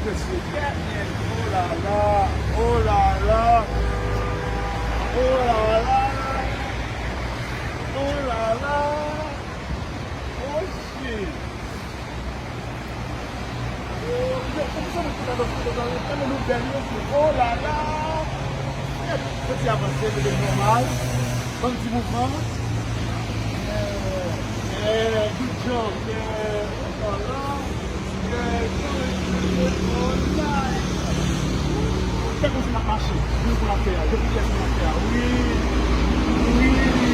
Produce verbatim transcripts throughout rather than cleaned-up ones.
Oh la la, oh la la, oh la la, oh la la, oh shit. Oh, yo, se pou sa mwen kontan nan foto sa, yo tande nou bèl, yo, se, oh la la. Yo ti avanse, mete nòmal. Bann ti mouvman. Yeah, yeah, good job, yeah. Oh la la. Yeah, yeah, oh la. Kèk moun ap mache. Wi, pou l ap fè a. Jezi Kris pou l ap fè a. Wi. Wi. Wi.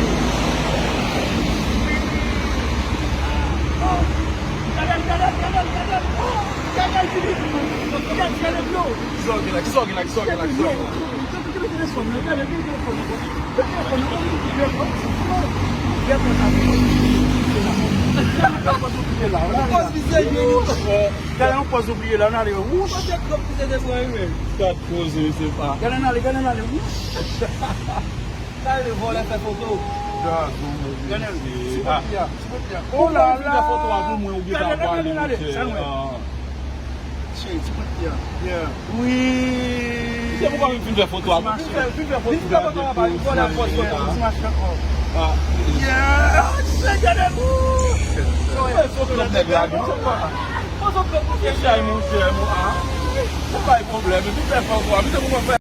Oh. Gade l, gade l, gade l, gade l. Oh. Gade l, Filip. Gade, gade l, bro. Kisa w gen la? Kisa w gen la? Kisa w gen la? Kisa w gen la? Gade, gade telefòn nan. Gade, gade telefòn nan. Gade telefòn nan. Oh, li vè kòm si. Vè kòm sa. Gade yon pòz oubliye la. Gade yon pòz oubliye la. Gade yon pòz oubliye la. N ale. Wouch. Gad koze, se pa. Gade n ale, gade n ale. Wouch. Sa rele vòlè fè foto. Gade, ti bòt pye a, ti bòt pye a. Oh la la. Fè foto a pou mwen, ou gen ta pale, monchè. Cheri, ti bòt pye a. Yeah. Wi. Se poukwa m fin fè foto a. Vin fè, vin fè foto. Vin fè foto a, vòlè fè foto. Ti machin ankò. Ah. Yeah. Cheri, gade. Fè foto nèg la, non. Fè foto, monchè, ah. Se pa yon pwoblèm. Vin fè foto a. Vin fè foto a.